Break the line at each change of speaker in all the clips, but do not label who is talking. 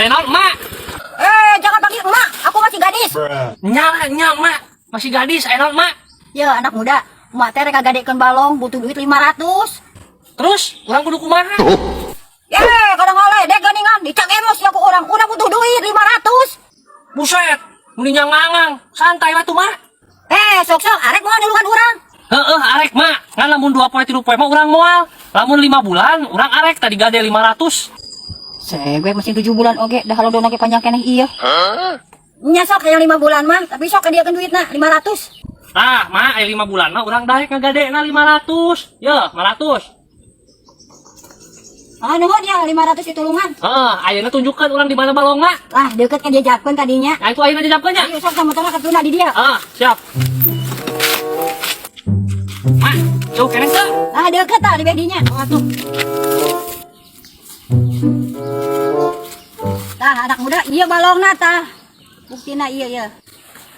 Aya naon, Mak?
Eh, jangan panggil emak, aku masih gadis.
Nya nya, Mak. Masih gadis, aya naon, Mak?
Ya, anak muda, emak teh rek ngagadekeun balong butuh duit 500.
Terus, urang kudu kumaha?
Ye, kadang ngaledek geuningan, dicak emosi aku orang, urang butuh duit 500.
Buset, meni ngangang, santai atuh, Mak.
Eh, sok-sok arek moal nulungan urang.
Heeh, arek, Mak. Ngan lamun 2 poe 3 poe mah urang moal. Lamun 5 bulan, urang arek tadi gade 500.
Segwe mesin 7 bulan oge, dah halodona ge panjang keneh ieu. Nya sok hayang 5 bulan mah, tapi sok kadiakeun duitna 500.
Ah, Mak, aya 5 bulan mah urang daek ngagadena 500. Ye, 500.
Ah, nuhun ya 500 ditulungan.
Heeh, ayeuna tunjukkan urang di mana balongna.
Lah, deukeut kan diajakeun tadinya.
Nah, itu ayeuna jajabkeun nya.
Ayo sok sama motorna katuna di dia.
Ah, siap. Mak, jauh keneh teu?
Ah, deukeut tah di bedinya.
Oh, atuh.
Tah, anak muda, iya balongna tah. Buktina iya ya.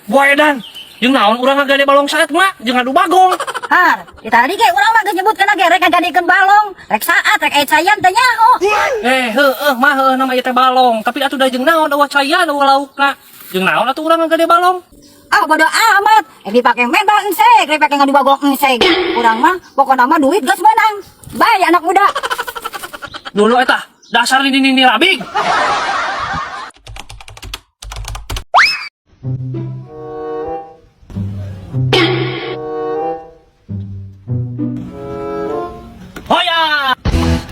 Boy dan, jeung naon urang ngagade balong saat, Mak? Jeung ngadu bagong.
Har, di tadi ge urang mah geus nyebutkeun ge rek ngagadekeun balong, rek saat, rek aya caian teh nyaho.
Eh, heueuh mah heueuh nama ieu teh balong, tapi atuh da jeung naon eueuh caian eueuh laukna. Jeung naon atuh urang ngagade balong?
Ah, bodo amat. Eh dipake meba engse, rek pake ngadu bagong engse. Urang mah pokona mah duit geus meunang. Bye anak muda.
Dulu eta dasar ini nini rabig. Hoya!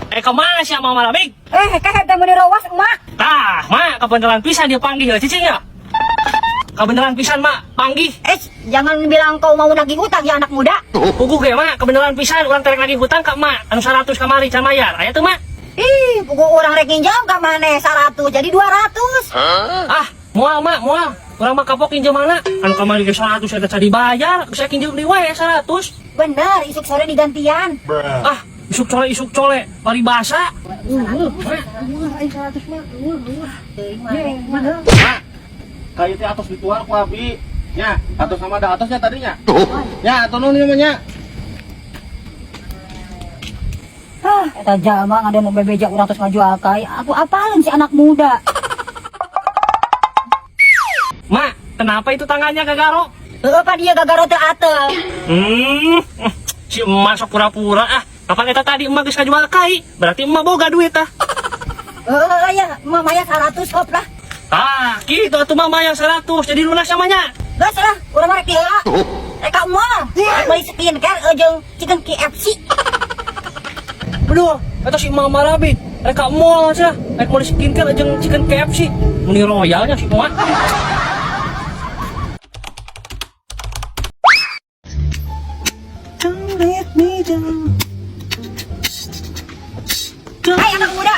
Eh kemana sih sama Mama Rabig?
Eh, kahet teh meuni rawas emak.
Tah, Mak, kebenaran pisan dia panggil ya cicing ya. Kebenaran pisan, Mak, panggil.
Eh, jangan bilang kau mau nagih hutang ya anak muda.
Puguh ge, Mak, kebenaran pisan urang terek nagih hutang ka Mak, anu 100 kamari can mayar. Aya teu, Mak?
Ih, puguh urang rek nginjam ka maneh 100 jadi 200.
Ah, moal, Mak, moal. Urang mah kapok injem mana? Anu kamari ge 100 eta can dibayar, geus injem deui wae 100.
Bener, isuk sore digantian.
Ah, isuk cole, paribasa.
Mak, kayu teh atos dituar ku abi. Nya, atos sama ada atosnya tadinya. Nya, atuh nuhun ieu mah nya.
Ah, eta jalma ngade mau bebeja urang terus ngajual kai. Aku apalin si anak muda.
Mak, kenapa itu tangannya gagaro?
Heueuh pan ieu gagaro teu atel.
Si emak sok pura-pura ah. Kapan eta tadi emak geus ngajual kai? Berarti emak boga duit ah.
Heueuh ya, emak maya 100 kop lah.
Ah, gitu atuh mah maya 100 jadi lunas samanya.
Geus lah, urang mah rek diheula. Rek ka mall. Rek meuli skincare jeung chicken KFC.
Betul, eta si Mama Rabi. Rek ka mall cenah, rek meuli skincare jeung chicken KFC. Meni royalnya si emak. Don't let me down.
Hai anak muda.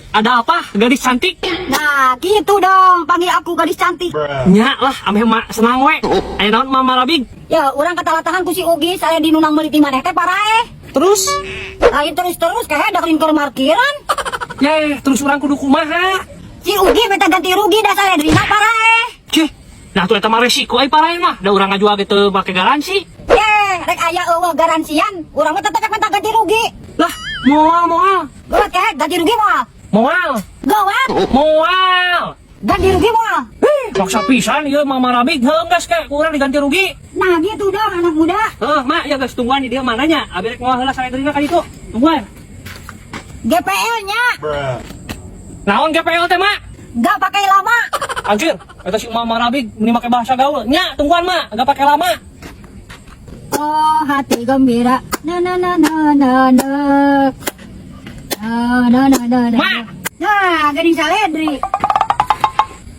Ada apa, gadis cantik?
Nah, gitu dong, panggil aku gadis cantik.
Nya lah, ameh mak senang we. Aya naon Mama Rabig?
Ya, urang katalatahan ku si Ugi, saya dinunang meuli ti maneh teh paraeh.
Terus?
Lain terus-terus kayak ada keur markiran.
Yeh, terus urang kudu kumaha?
Si Ugi minta ganti rugi dah saya derina paraeh.
Cih, nah tuh eta mah resiko ai paraeh mah. Da urang ngajual gitu make garansi.
Yeh, rek aya eueuh garansian, urang mah tetep minta ganti rugi.
Lah, moal moal.
Gawat kayak ganti rugi moal.
Moal.
Gawat.
Moal.
Ganti rugi moal.
Eh, maksa pisan ieu Mama Rabig, heuh geus kayak urang diganti rugi.
Nah, gitu dong anak muda.
Heuh, Mak, ya geus tungguan di dieu mananya. Abi rek moal heula sare derina ka ditu. Tungguan.
GPL-nya.
Naon GPL teh, Mak?
Gak pakai lama.
Anjir, eta si Mama Rabig meni make bahasa gaul. Nya, tungguan, Mak, gak pakai lama.
Oh, hati gembira. Na na na na na na. Na na na na na.
Mak.
Nah, geuning saledri.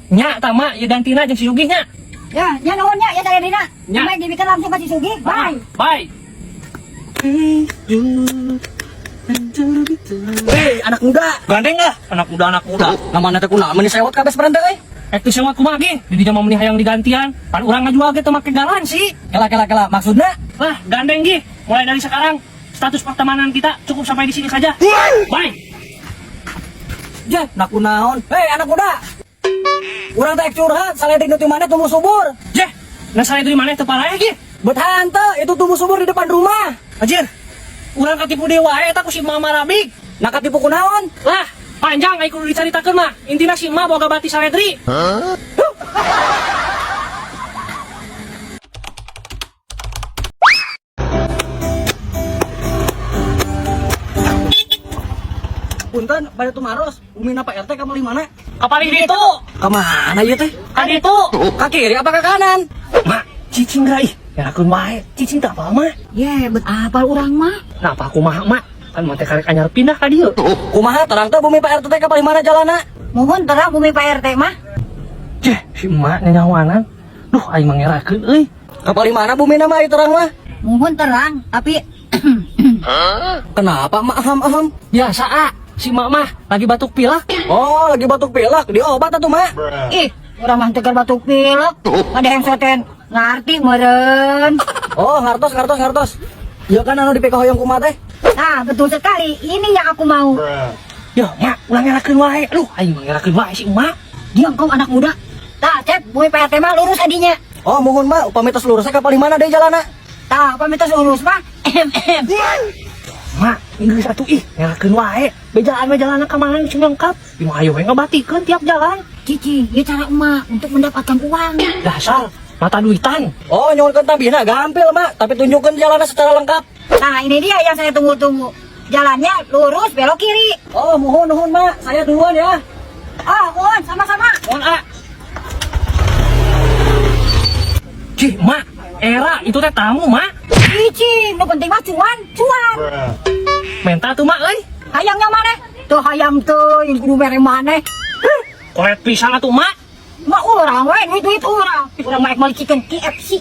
Nya, tah Mak, ieu gantina jeung si Sugih nya.
Ya, nya nuhun nya, ya saledrina.
Nya.
Baik dibikin langsung ka si Sugih. Bye.
Bye.
Hei, anak muda.
Gandeng lah, anak muda anak muda.
Namanya teh kunaon meuni sewot kabeh sebenarnya euy.
Eh, teu sewot kumaha ge? Di dinya mah meuni hayang digantian. Pan urang ngajual ge teu make garansi.
Kela kela kela, maksudna?
Lah, gandeng ge. Mulai dari sekarang status pertemanan kita cukup sampai di sini saja. Bye.
Jeh, nak kunaon? Hei, anak muda. Urang teh curhat, saledri nu ti maneh tumbuh subur.
Jeh, nah saledri maneh teu paraeh ge.
Bet hanteu, itu tumbuh subur di depan rumah.
Anjir, urang katipu deui wae eta ku si Mama Rabig.
Nah katipu kunaon?
Lah, Panjang aing kudu dicaritakeun mah. Intina si emak boga bati saledri.
Punten, bade tumaros, bumina Pak RT ka mana?
Kapalih ditu.
Ka mana ieu teh?
Ka ditu.
Ka kiri apa ka kanan?
Mak, cicing geura ih. Ngerakeun wae. Cicing teh apa mah?
Ye, bet apal urang mah.
Nah, apa kumaha mak? Kan mah teh karek anyar pindah ka dieu.
Kumaha terang teh bumi Pak RT teh ka palih mana jalanna?
Mohon terang bumi Pak RT mah.
Cih, si emak nyanyawanan. Duh, aing mah ngerakeun euy.
Ka palih mana bumina mah ieu terang mah?
Mohon terang, tapi
Kenapa mak aham-aham?
Biasa ah, si emak mah lagi batuk pilek.
Oh, lagi batuk pilek, diobat atuh mak.
Ih, urang mah tegar batuk pilek. Ada yang soten ngarti meureun.
Oh, ngartos ngartos ngartos. Ieu kan anu dipikahoyong kumaha teh?
Nah, betul sekali. Ini yang aku mau.
Yo, mak, ulah ngerakeun wae. Aduh, aing mah ngerakeun wae si emak.
Diam kau anak muda. Tah, Cep, bumi Pak RT mah lurus adinya.
Oh, mohon mak, upami tos lurus ka palih mana deui jalanna?
Tah, upami tos lurus mah.
Mak, geus atuh ih, ngerakeun wae. Bejaan-bejalan ka mana geus lengkap. Ieu mah hayo we ngabatikeun tiap jalan.
Cici, ini cara emak untuk mendapatkan uang.
Dasar mata duitan.
Oh, nyuhunkeun tambihna gampil mak, tapi tunjukkeun jalanna secara lengkap.
Nah, ini dia yang saya tunggu-tunggu. Jalannya lurus belok kiri.
Oh, mohon nuhun mak, saya duluan ya.
Oh, mohon sama-sama.
Mohon ah. Cih, mak, era itu teh tamu, mak.
Cici, nu penting mah cuan, cuan.
Menta tuh mak euy.
Hayangnya mana? Tuh hayang tuh, yang kudu mere mana?
Koret pisan atuh mak.
Mak urang we, duit-duit urang. Urang mah meuli chicken KFC.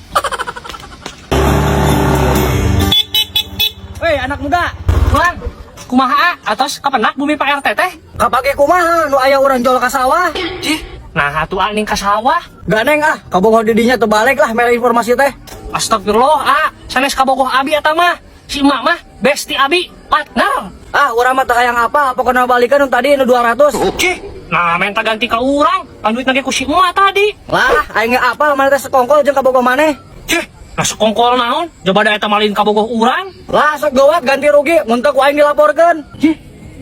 Weh, anak muda,
Bang, kumaha ah? Atos kapenak bumi Pak RT teh?
kapake kumaha nu aya urang jol ka sawah?
Cih, nah atuh aning ka sawah.
Ganeng ah, kabogoh di dinya terbalik lah mere informasi teh.
Astagfirullah, ah, sanes kabogoh abi eta mah. Si emak mah besti abi, partner.
Ah, urang mah teu hayang apa, pokona balikan nu tadi nu 200.
Cih, nah minta ganti ka urang, pan duit nage ku si emak tadi.
Lah, aing ge apal mana teh sekongkol jeung kabogoh maneh.
Cih, nah sekongkol naon? Coba da eta malin kabogoh urang.
Lah, sok gawat ganti rugi, mun teu ku aing dilaporkeun.
Cih,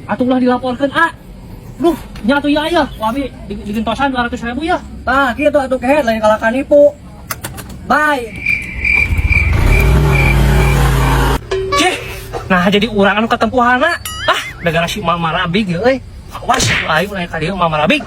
atuh ulah dilaporkeun ah. Duh, nya atuh ya ya, ku abi digentosan 200.000 ya.
Tah, kitu atuh kehed lain kalahkan nipu. Bye.
Cih, nah jadi urang anu katempuhana. Ah, gara-gara si Mama Rabig euy. Awas, aing lain ka dieu Mama Rabig.